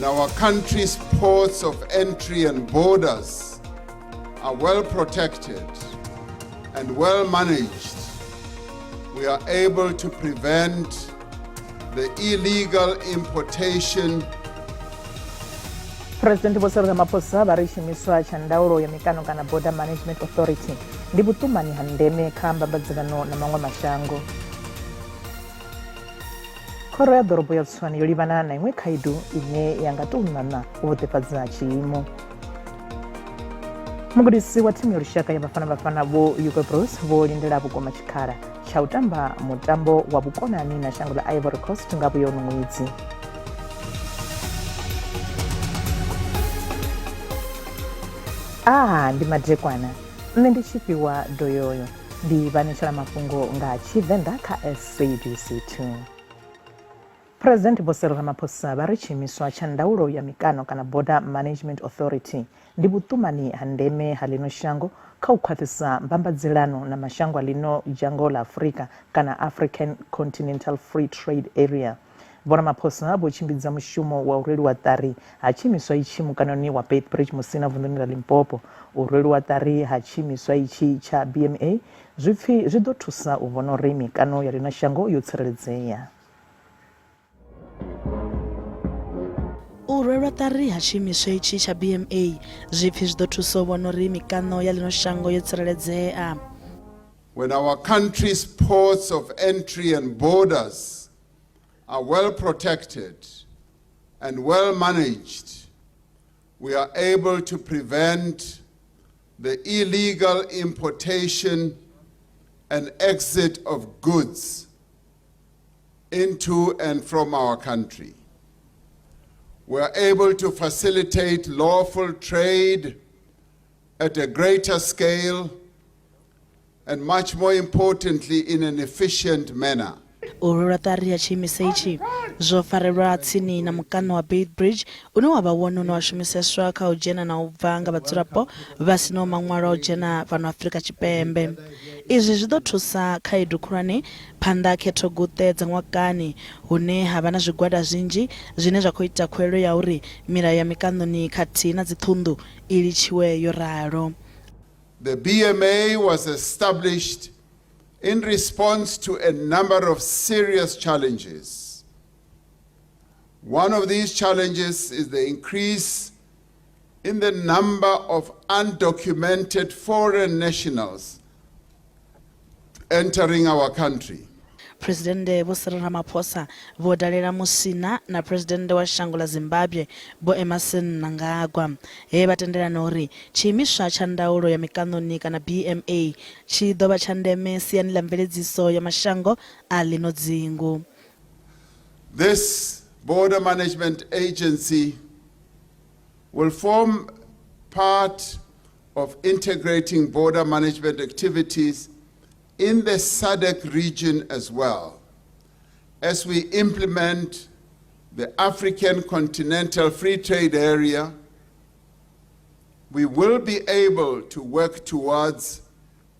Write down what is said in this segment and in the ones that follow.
our country's ports of entry and borders are well protected and well managed, we are able to prevent the illegal importation. Phresidennde Vho Cyril Ramaphosa vha ri tshiimiswa tsha ndaulo ya mikano kana Border Management Authority ndi vhuṱumani ha ndeme kha mbambadzelano na maṅwe mashango. Khoro ya ḓorobo ya Tshwane yo livhana na iṅwe khaedu ine ya nga tou ṋaṋa u vhuḓifhadza tshiimo. Mugudisi wa thimu ya lushaka ya Bafana Bafana Vho Hugo Broos vho lindela vhukuma tshikhala tsha u tamba mutambo wa vhukonani na shango ḽa Ivory Coast nga vhuya uno ṅwedzi. A ndi madekwana nṋe ndi tshifhiwa doyoyo ndi vhanetshela mafhungo nga Tshivenḓa kha SABC 2. Phresidennde Vho Cyril Ramaphosa vha ri tshiimiswa tsha ndaulo ya mikano kana Border Management Authority ndi vhuṱumani ha ndeme ha ḽino shango kha u khwaṱhisa mbambadzelano na mashango a ḽino dzhango ḽa Afrika kana African Continental Free Trade Area. Vho Ramaphosa vho tshimbidza mushumo wa u rweliwa ṱari ha tshiimiswa itshi mukanoni wa Beitbridge Musina vunḓuni ḽa Limpopo. U rweliwa ṱari ha tshiimiswa itshi tsha BMA zwi pfi zwi ḓo thusa u vhona uri mikano ya ḽino shango yo tsireledzea. U rwelwa ṱari ha tshiimiswa itshi tsha BMA zwi pfi zwi ḓo thusa u vhona uri mikano ya ḽino shango yo tsireledzea. When our country's ports of entry and borders are well protected and well managed, we are able to prevent the illegal importation and exit of goods into and from our country. We are able to facilitate lawful trade at a greater scale and, much more importantly, in an efficient manner. U rwelwa ṱari ha tshiimiswa itshi zwo farelwa tsini na mukano wa Beitbridge une wa vha wone une wa shumiseswa kha u dzhena na u bva nga vhadzulapo vha sinaho maṅwalo a u dzhena fhano Afrika Tshipembe. Izwi zwi ḓo thusa khaedu khulwane phanḓa ha khetho guṱe dza ṅwakani hune ha vha na zwigwada zwinzhi zwine zwa khou ita khuwelelo ya uri milayo ya mikaṋoni khathihi na dziṱhunḓu i litshiwe yo ralo. The BMA was established in response to a number of serious challenges. One of these challenges is the increase in the number of undocumented foreign nationals entering our country. Phresidennde Vho Cyril Ramaphosa vho dalela Musina na Phresidennde wa shango ḽa Zimbabwe Vho Emmerson Mnangagwa he vha tendelana uri tshiimiswa tsha ndaulo ya mikaṋoni kana BMA tshi ḓo vha tsha ndeme siani ḽa mveledziso ya mashango a ḽino dzingu. This Border Management Agency will form part of integrating border management activities in the SADC region as well, as we implement the African Continental Free Trade Area. We will be able to work towards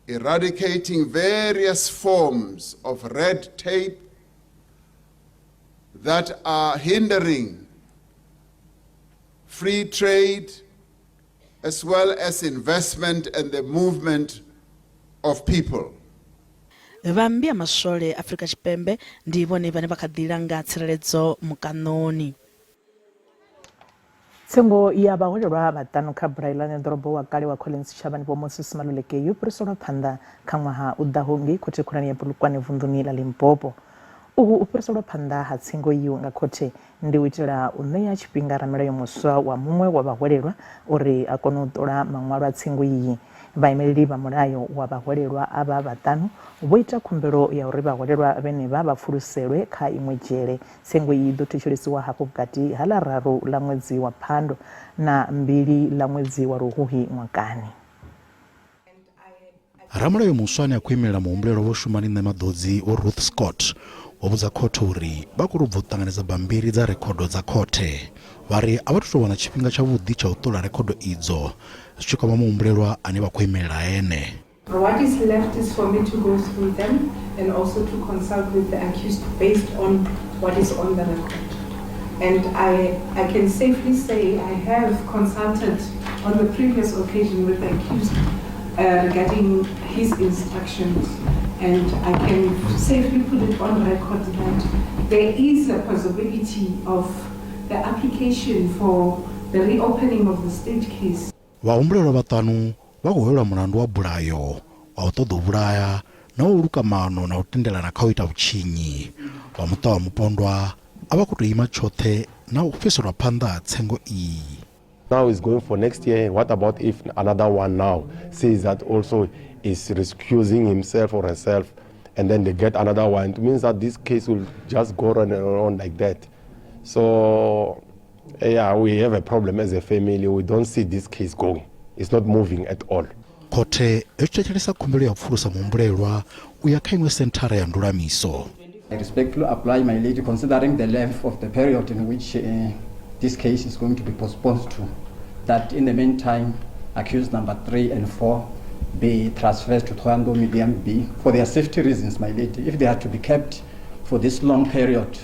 eradicating various forms of red tape that are hindering free trade as well as investment and the movement of people. Vha mmbi ya maswole Afrika Tshipembe ndi vhone vhane vha kha ḓi langa tsireledzo mukaṋoni. Tsengo ya vhaholelwa vhaṱanu kha bulayo ḽa ṋeḓorobo wa kale wa Collins Chabane Vho Moses Maluleke yo fhiriselwa phanḓa kha ṅwaha u ḓaho ngei khothe khulwane ya Polokwane vunḓuni ḽa Limpopo. Uhu u fhiriselwa phanḓa ha tsengo iyo nga khothe Ndi u itela u ṋea tshifhinga ramilayo muswa wa muṅwe wa vhahwelelwa uri a kone u ṱola maṅwalo a tsengo iyi. Vhaimeleli vha mulayo wa vhahwelelwa avha vhaṱanu vho ita khumbelo ya uri vhahwelelwa vhenevha vha pfuluselwe kha iṅwe dzhele. Tsengo iyi i ḓo thetshelesiwa hafhu vhukati ha ḽa raru ḽa ṅwedzi wa Phando na mbili ḽa ṅwedzi wa Luhuhi ṅwakani. Ramulayo muswa ane a khou imelela muhumbulelwa Vho Shumani Ṋemaḓodzi Vho Ruth Scott vho vhudza khothe uri vha khou tou bva u ṱanganedza bammbiri dza rekhodo dza khothe. Vha ri a vha thu tou wana tshifhinga tshavhuḓi tsha u ṱola rekhodo idzo zwi tshi kwama muhumbulelwa ane vha khou imelela ene. What is left is for me to go through them and also to consult with the accused based on what is on the record. And I can safely say I have consulted on the previous occasion with the accused regarding his instructions, and I can safely put it on record that there is a possibility of the application for the reopening of the state case. Vhahumbulelwa vhaṱanu vha khou hwelwa mulandu wa bulayo wa u ṱoḓa u vhulaya na u luka maano na u tendelana kha u ita vhutshinyi. Vha muṱa wa mupondwa a vha khou tou ima tshoṱhe na u fhiselwa phanḓa ha tsengo iyi. Now it's going for next year. What about if another one now says that also is recusing himself or herself, and then they get another one? It means that this case will just go on and on like that. So, yeah, we have a problem as a family. We don't see this case going. It's not moving at all. Khothe yo thetshelesa khumbelo ya u pfulusa muhumbulelwa u ya kha iṅwe senthara ya ndulamiso. I respectfully apply, my lady, considering the length of the period in which this case is going to be postponed to, that in the meantime, accused number 3 and 4 be transferred to Thohoyandou Medium B for their safety reasons, my lady. If they are to be kept for this long period,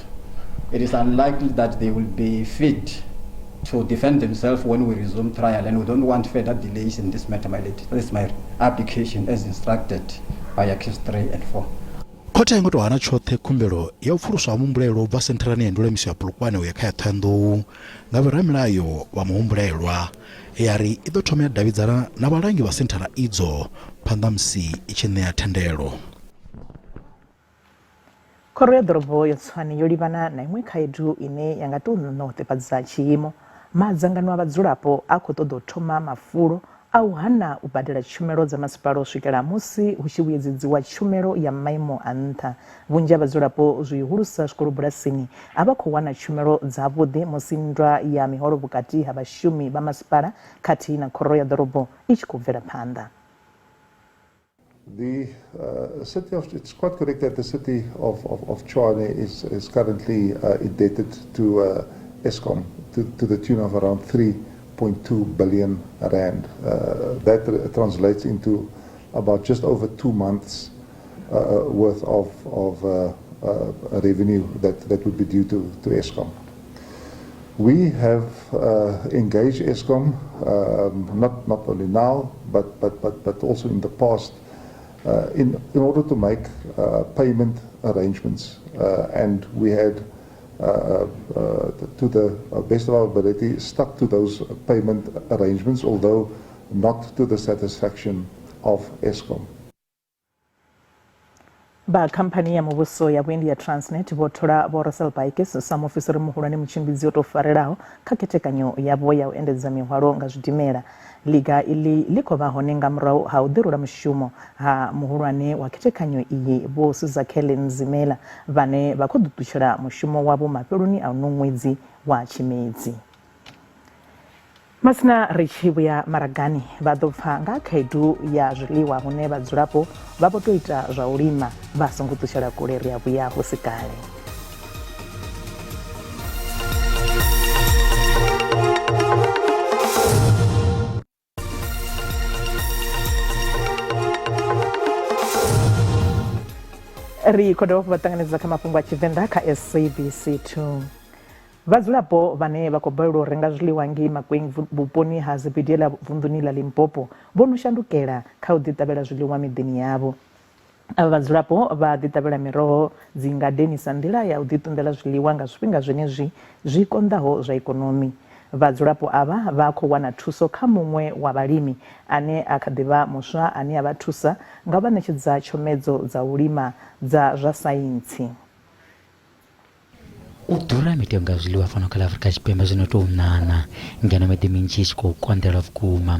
it is unlikely that they will be fit to defend themselves when we resume trial, and we don't want further delays in this matter, my lady. That is my application as instructed by accused 3 and 4. Khothe a i ngo tou hana tshoṱhe khumbelo ya u pfuluswa ha muhumbulelwa u bva sentharani ya ndulamiso ya Polokwane u ya kha ya Thohoyandou nga vhoramilayo vha muhumbulelwa ya ri i ḓo thoma ya davhidzana na vhalangi vha senthara idzo phanḓa musi i tshi ṋea thendelo. Khoro ya ḓorobo ya Tshwane yo livhana na iṅwe khaedu ine ya nga tou ṋoṋoṱefhadza tshiimo. Madzangano a vhadzulapo a khou ṱoḓa u thoma mafulo a u hana u badela tshumelo dza masipala u swikela musi hu tshi vhuedzedziwa tshumelo ya maimo a nṱha. Vhunzhi ha vhadzulapo, zwihulusa zwikolobulasini, a vha khou wana tshumelo dzavhuḓi musi nndwa ya miholo vhukati ha vhashumi vha masipala khathihi na khoro ya ḓorobo i tshi khou bvela phanḓa. The city of, it's quite correct that the city of Tshwane is currently indebted to Eskom to the tune of around 3.2 billion rand. That translates into about just over 2 months worth of revenue that would be due to Eskom. We have engaged Eskom, not only now, but also in the past, in order to make payment arrangements, and we had, to the best of our ability, stuck to those payment arrangements, although not to the satisfaction of Eskom. Vha khamphani ya muvhuso ya vhuendi ya Transnet vho thola Vho Russell Bikes sa muofisiri muhulwane mutshimbidzi o tou farelaho kha khethekanyo yavho ya u endedza mihwalo nga zwidimela. Ḽiga iḽi ḽi khou vha hone nga murahu ha u ḓirula mushumo ha muhulwane wa khethekanyo iyi Vho Sizakhele Nzimela vhane vha khou ḓo ṱutshela mushumo wavho mafheloni a uno ṅwedzi wa Tshimedzi. Masina ri tshi vhuya maragani vha ḓo pfa nga khaedu ya zwiḽiwa hune vhadzulapo vha vho tou ita zwa u lima vha songo ṱutshela kule ri a vhuya hu si kale. Ri khou dovha hafhu vha ṱanganedza kha mafhungo a Tshivenḓa kha SABC 2. Vhadzulapo vhane vha khou balelwa u renga zwiḽiwa ngei Makweng vhuponi ha Zebediela vunḓuni ḽa Limpopo vho no shandukela kha u ḓiṱavhela zwiḽiwa miḓini yavho. Avha vhadzulapo vha ḓiṱavhela miroho dzi ngadeni sa nḓila ya u ḓiṱunḓela zwiḽiwa nga zwifhinga zwenezwi zwi konḓaho zwa ikonomi. Vhadzulapo avha vha khou wana thuso kha muṅwe wa vhalimi ane a kha ḓi vha muswa ane a vha thusa nga u vha ṋetshedza tshomedzo dza u lima dza zwa saintsi. U ḓura ha mitengo ya zwiḽiwa fhano kha ḽa Afrika Tshipembe zwo no tou ṋaṋa, ngeno miḓi minzhi i tshi khou konḓelwa vhukuma.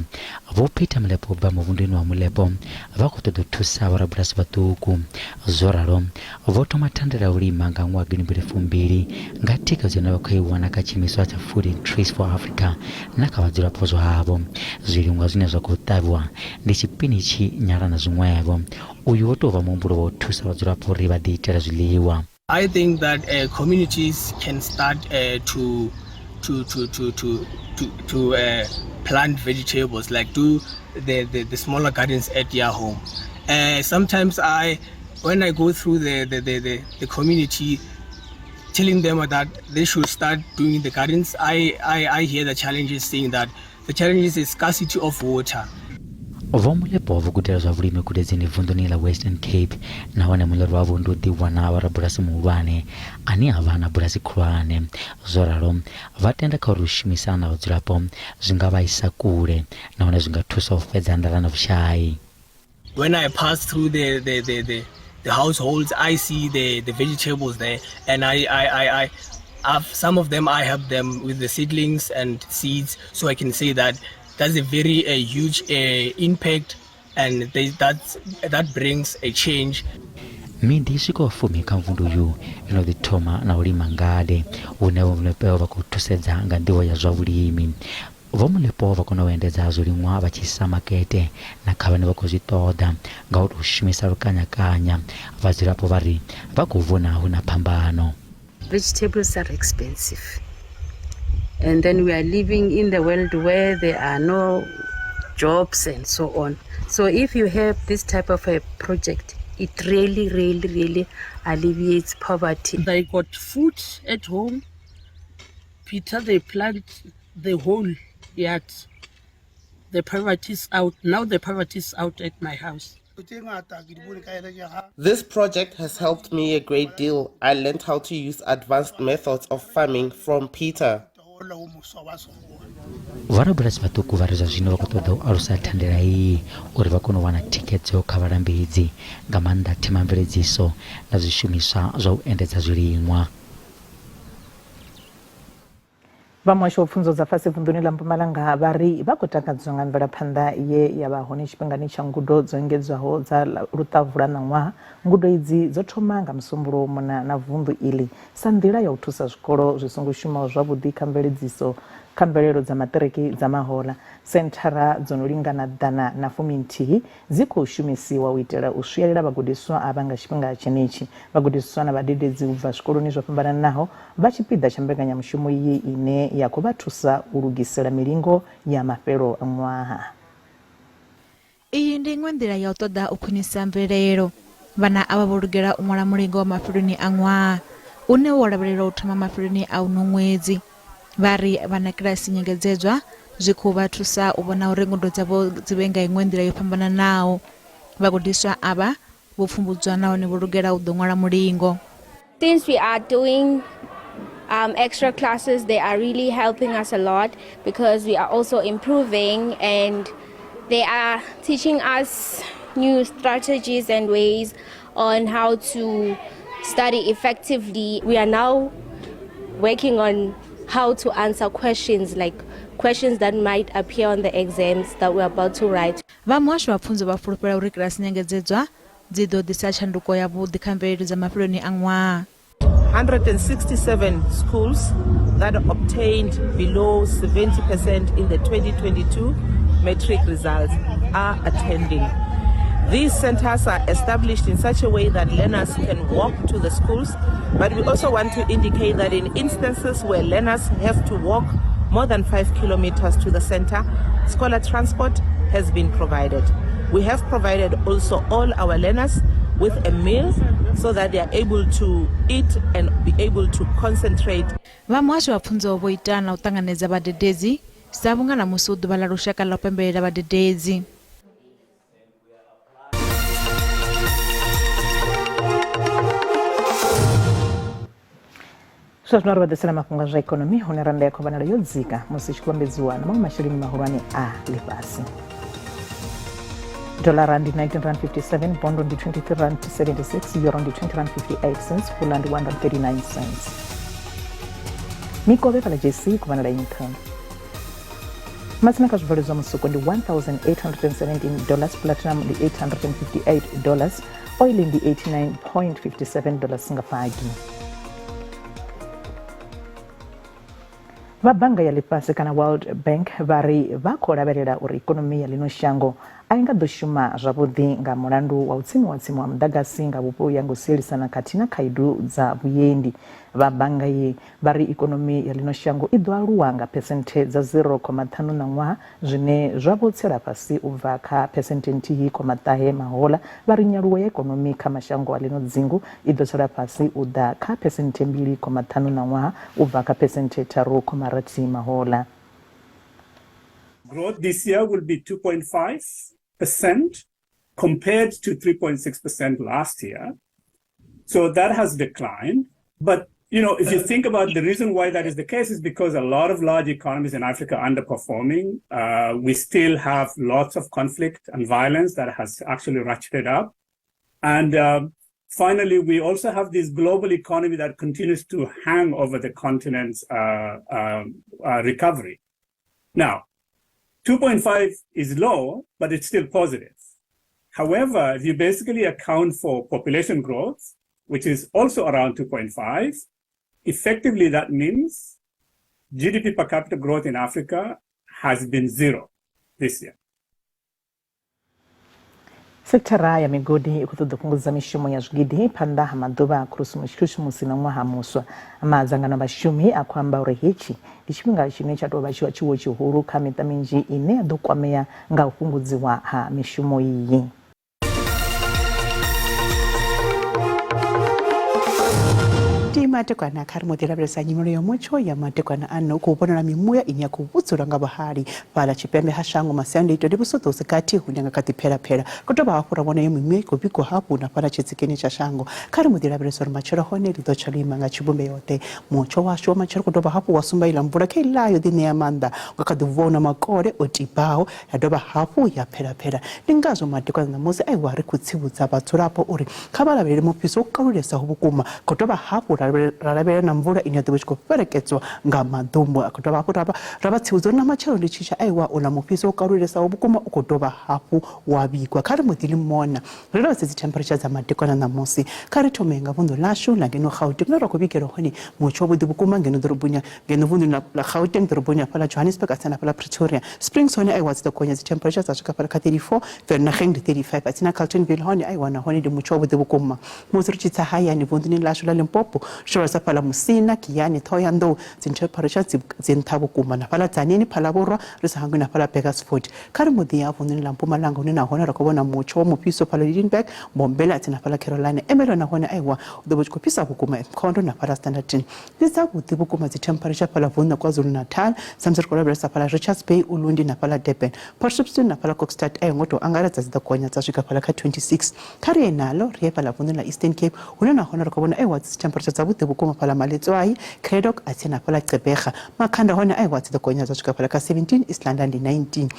Vho Peter Molepo u bva muvhunduni wa Molepo vha khou ṱoḓa u thusa vhorabulasi vhaṱuku. Zwo ralo, vho thoma thandela ya u lima nga ṅwaha gidimbili fumbili nga thikhedzo ine vha khou i wana kha tshiimiswa tsha Food and Trees for Africa na kha vhadzulapo zwavho. Zwiliṅwa zwine zwa khou ṱavhiwa ndi tshipinitshi, nyala na zwiṅwevho. Uyu wo tou vha muhumbulo wa u thusa vhadzulapo uri vha ḓiitele zwiḽiwa. I think that communities can start to plant vegetables, like do the smaller gardens at their home. Sometimes when I go through the community, telling them that they should start doing the gardens, I, I, I hear the challenges saying that the challenges is scarcity of water. Vho Molepo vho gudela zwa vhulimi gudedzini vunḓuni ḽa Western Cape nahone muḽoro wavho ndi u ḓiwana vha rabulasi muhulwane ane a vha na bulasi khulwane. Zwo ralo, vha tenda kha uri u shumisana na vhadzulapo zwi nga vha isa kule nahone zwi nga thusa u fhedza nḓala na vhushai. When I pass through the, the, the, the, the households, I see the, the vegetables there, and I, I, I, I I've, some of them I help them with the seedlings and seeds, so I can say that that's a very a huge impact and they, that's, that brings a change. Miḓi i swikaho fumi kha muvhundu uyu yo no ḓi thoma na u lima ngade, hune Vho Molepo vha khou thusedza nga nḓivho ya zwa vhulimi. Vho Molepo vha kona u endedza zwiliṅwa vha tshi isa makete na kha vhane vha khou zwi ṱoḓa nga u tou shumisa lukanyakanya. Vhadzulapo vha ri vha khou vhona hu na phambano. Vegetables are expensive and then we are living in the world where there are no jobs and so on. So if you have this type of a project, it really, really, really alleviates poverty. They got food at home. Peter, they plant the whole yard. The poverty is out. Now the poverty is out at my house. This project has helped me a great deal. I learned how to use advanced methods of farming from Peter. Vhorabulasi vhaṱuku vha ri zwa zwino vha khou ṱoḓa u alusa thandela iyi uri vha kone u wana thikhedzo kha vhalambedzi, nga maanḓa themamveledziso na zwishumiswa zwa u endedza zwiliṅwa. Vha muhasho wa pfunzo dza fhasi vunḓuni ḽa Mpumalanga vha ri vha khou takadzwa nga mvelaphanḓa ye ya vha hone tshifhingani tsha ngudo dzo engedzwaho dza luṱavula ṋaṅwaha. Ngudo idzi dzo thoma nga Musumbuluwo u mona na vunḓu iḽi sa nḓila ya u thusa zwikolo zwi songo shumaho zwavhuḓi kha mveledziso kha mvelelo dza maṱiriki dza mahoḽa. Senthara dzo no lingana 111 dzi khou shumisiwa u itela u swielela vhagudiswa avha nga tshifhinga tshenetshi. Vhagudiswa na vhadededzi u bva zwikoloni zwo fhambananaho vha tshipiḓa tsha mbekanyamushumo iyi ine ya khou vha thusa u lugisela milingo ya mafhelo a ṅwaha. Iyi ndi iṅwe nḓila ya u ṱoḓa u khwinisa mvelelo. Vhana avha vho lugela u ṅwala mulingo wa mafheloni a ṅwaha, une wo lavhelelwa u thoma mafheloni a uno ṅwedzi. Vha ri vha na kilasi nyengedzedzwa zwi khou vha thusa u vhona uri ngudo dzavho dzi vhe nga iṅwe nḓila yo fhambananaho. Vhagudiswa avha vho pfumbudzwa nahone vho lugela u ḓo ṅwala mulingo. Since we are doing um, extra classes, they are really helping us a lot because we are also improving and they are teaching us new strategies and ways on how to study effectively. We are now working on how to answer questions like questions that might appear on the exams that we're about to write. Vha muhasho wa pfunzo vha fulufhela uri kilasi nyengedzedzwa dzi ḓo ḓisa tshanduko yavhuḓi kha mvelelo dza mafheloni a ṅwaha. 167 schools that obtained below 70% in the 2022 matric results are attending. These centers are established in such a way that learners can walk to the schools, but we also want to indicate that in instances where learners have to walk more than 5 kilometers to the center, scholar transport has been provided. We have provided also all our learners with a meal so that they are able to eat and be able to concentrate. Vha muhasho wa pfunzo vho ita na u ṱanganedza vhadededzi sa vhunga ṋamusi hu ḓuvha ḽa lushaka ḽa u pembelela vhadededzi. Zwa zwino ri vha ḓisela mafhungo a zwa ikonomi hune rannda ya khou vhonala yo dzika musi i tshi khou vhambedziwa na maṅwe masheleni mahulwane a ḽifhasi. Dollara ndi 19 rand 57, bondo ndi 23 rand 76, euro ndi 20 rand 58 cents, pula ndi 1 rand 39 cents. Mikovhe fhaḽa JC i khou vhonala i nṱha. Matsina kha zwibveledzwa zwa musuku ndi 1817 dollars, platinum ndi 858 dollars, oil ndi 89.57 dollars nga fagi. Vha bannga ya ḽifhasi kana World Bank vha ri vha khou lavhelela uri ikonomi ya ḽino shango a i nga ḓo shuma zwavhuḓi nga mulandu wa u tsimiwa tsimu ha muḓagasi nga vhupo u ya nga u sielisana khathihi na khaedu dza vhuendi. Vha bannga iyi vha ri ikonomi ya ḽino shango i ḓo aluwa nga phesenthe dza 0,5 ṋaṅwaha zwine zwa vho tsela fhasi u bva kha phesenthe 1,9 mahoḽa. Vha ri nyaluwo ya ikonomi kha mashango a ḽino dzingu i ḓo tsela fhasi u ḓa kha phesenthe 2,5 ṋaṅwaha u bva kha phesenthe 3,6 mahoḽa. Growth this year will be 2.5% compared to 3.6% last year. So that has declined. But you know, if you think about the reason why that is the case is because a lot of large economies in Africa are underperforming. We still have lots of conflict and violence that has actually ratcheted up. And finally, we also have this global economy that continues to hang over the continent's recovery. Now, 2.5 is low, but it's still positive. However, if you basically account for population growth, which is also around 2.5, effectively that means GDP per capita growth in Africa has been zero this year. Sekithara ya migodi i khou ṱoḓa u fhungudza mishumo ya zwigidi phanḓa ha maḓuvha a Khurusimusi na ṅwaha muswa. Madzangano a vhashumi a khou amba uri hetshi ndi tshifhinga tshine tsha tou vha tshiwo tshihulu kha miṱa minzhi ine ya ḓo kwamea nga u fhungudziwa ha mishumo iyi. Ndi madekwana kha ri mbo ḓi lavhelesa nyimelo ya mutsho ya madekwana ano khou vhonala mimuya ine ya khou vhudzula nga vhuhali fhaḽa tshipembe ha shango. Masiandoitwa ndi vhusuṱo hu si gathi hune nga kha ḓi phelaphela. Khou dovha hafhu ra vhona iyo mimuya i khou vhigwa hafhu na fhaḽa tshitsikini tsha shango. Kha ri mbo ḓi lavhelesa uri matshelo hone ḽi ḓo tsha ḽo ima nga tshivhumbeo ḓe. Mutsho washu wa matshelo khou dovha hafhu wa sumba iḽa mvula kha iḽa yo ḓiṋea maanḓa nga kha ḓi vhona makole o tibaho ya dovha hafhu ya phelaphela. Ndi ngazwo madekwana ṋamusi aiwa ri khou tsivhudza vhadzulapo uri kha vha lavhelele mufhiso wo kalulesaho vhukuma. Khou dovha hafhu ra lavhelela na mvula ine ya ḓo vha i tshi khou fhelekedzwa nga maḓumbu. A khou dovha hafhu ra vha tsivhudza uri na matshelo ndi tshi tsha aiwa uḽa mufhiso wo kalulesaho vhukuma u khou dovha hafhu wa vhigwa. Kha ri mbo ḓi ḽi mona ri lavhelese dzi temperature dza madekwana ṋamusi. Kha ri thome nga vunḓu ḽashu ḽa ngeno Gauteng hune ra khou vhigelwa hone mutsho wavhuḓi vhukuma ngeno ḓoroboni ngeno vunḓuni ḽa Gauteng ḓoroboni ya fhaḽa Johannesburg a tsini na fhaḽa Pretoria. Springs hone aiwa dzi ḓo gonya dzi temperature dza swika fhaḽa kha 34, Vereeniging ndi 35, a tsini na Carltonville hone aiwa nahone ndi mutsho wavhuḓi vhukuma. Musi ri tshi tsa hayani vunḓuni ḽashu ḽa Limpopo ri tshi lavhelesa fhaḽa Musina, Giyani, Ṱhohoyanḓou dzi temperature dzi nṱha vhukuma na fhaḽa Tzaneen, Phalaborwa ri sa hangwi na fhaḽa Burgersfort. Kha ri mbo ḓi ya vunḓuni ḽa Mpumalanga hune nahone ra khou vhona mutsho wa mufhiso fhaḽa Lydenburg, Mbombela tsini na fhaḽa Carolina, Ermelo nahone aiwa u ḓo vha u tshi khou fhisa vhukuma Mkhondo na fhaḽa Standerton. Ndi dzavhuḓi vhukuma dzi temperature fhaḽa vunḓuni ḽa KwaZulu-Natal sa musi ri khou lavhelesa fhaḽa Richards Bay, Ulundi na fhaḽa Durban. Port Shepstone na fhaḽa Kokstad a yo ngo tou angaredza dzi ḓo gonya dza swika fhaḽa kha 26. Kha ri ye naḽo ri ye fhaḽa vunḓuni ḽa Eastern Cape hune nahone ri khou vhona aiwa dzi temperature dzavhuḓi vhukuma fhaḽa Maletswai, Cradock a tsini na fhaḽa Gqeberha. Makhanda hone aiwa dzi ḓo gonya dza swika fhaḽa kha 17, East London ndi 19.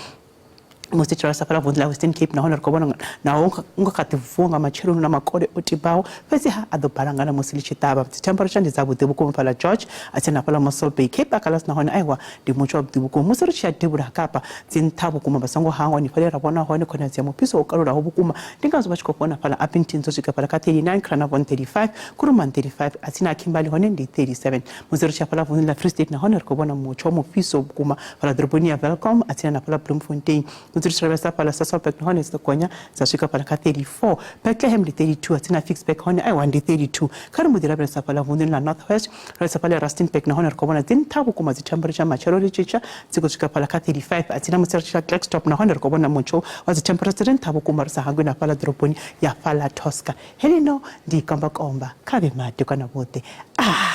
Musi tshi lavhelesa fhaḽa vunḓu ḽa Western Cape nahone ri khou vhona naho nga kha ḓi vuwa nga matsheloni na makole o tibaho fhedziha a ḓo balangana musi ḽi tshi ṱavha. Dzi temperature ndi dzavhuḓi vhukuma fhaḽa George a tsini na fhaḽa Mossel Bay. Cape Agulhas nahone aiwa ndi mutsho wavhuḓi vhukuma. Musi ri tshi ya devhula ha Kapa dzi nṱha vhukuma vha songo hangwa ni fhele ra vhona hone khonadzeo ya mufhiso wo kalulaho vhukuma ndi ngazwo vha tshi khou vhona fhaḽa Upington dzo swika fhaḽa kha 39, Carnarvon 35, Kuruman 35 a tsini ha Kimberley hone ndi 37. Musi ri tshi ya fhaḽa vunḓuni ḽa Free State nahone ri khou vhona mutsho wa mufhiso vhukuma fhaḽa ḓoroboni ya Welkom a tsini na fhaḽa Bloemfontein. Musi ri tshi lavhelesa fhaḽa Sasolburg nahone dzi ḓo gonya dza swika fhaḽa kha 34. Bethlehem ndi 32 a tsini na Ficksburg hone aiwa ndi 32. Kha ri mbo ḓi lavhelesa fhaḽa vunḓuni ḽa North West, lavhelesa fhaḽa Rustenburg nahone ri khou vhona dzi nṱha vhukuma dzi temperature matshelo ḽi tshi tsha dzi khou swika fhaḽa kha 35. A tsini musi ri tshi ya Klerksdorp nahone ri khou vhona mutsho wa dzi temperature dzi re nṱha vhukuma ri sa hangwi na fhaḽa ḓoroboni ya fhaḽa Tosca. Heḽino ndi kombakomba kha vhe madekwana vhoṱhe. Ah!